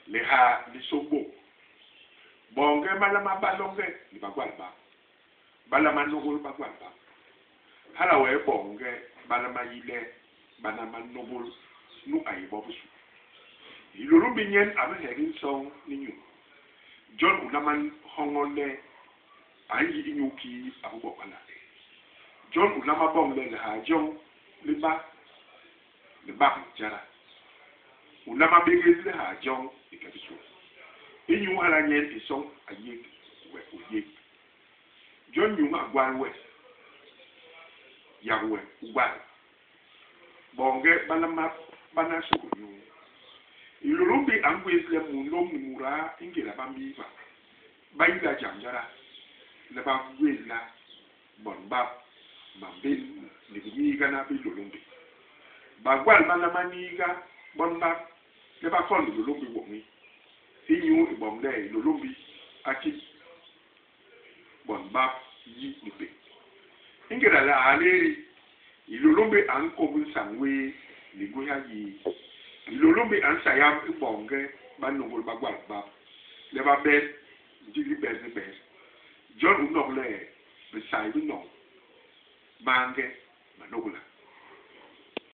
Lihaa li sôkbôk. Boonge ba nlama ba longe ni bagwal bap. Ba nlama nôgôl bagwal bap. Hala wee boonge ba nlama yi le ba nlama nôgôl nu a yé bo bisu. Hilôlômbi nyen a bi heg nsoñ ni nyuu. Jon u nlama hoñol le a nyi inyu kii a bi boñ hala. Jon u nlama boñ le lihaa joñ li ba libak jada. U nlama bégés lihaa joñ i ke bisu. Inyu hala nyen isoñ a yék we u yék. Jon nyuñ a gwal we, yak we u gwal. Boñge ba nlama bana suhulnyuu. Hilôlômbi a ngwés le munlôm ni mudaa ingéda ba mbiiba, ba yila jam jada, le ba gwéhla bon bap mambén ni biniigana bi Hilôlômbi. Bagwal ba nlama niiga bon bap le ba kon Hilôlômbi woñi inyu i boñ le Hilôlômbi a ti bon bap yi ni pék. Ingéda lihaa li édi, Hilôlômbi a nkôp nsañ wéé ni gwéha yéé. Hilôlômbi a nsayap i boñge ba nôgôl bagwal bap le ba bel ndigi bés ni bés. Jon u nok le bisai bi noñ maange.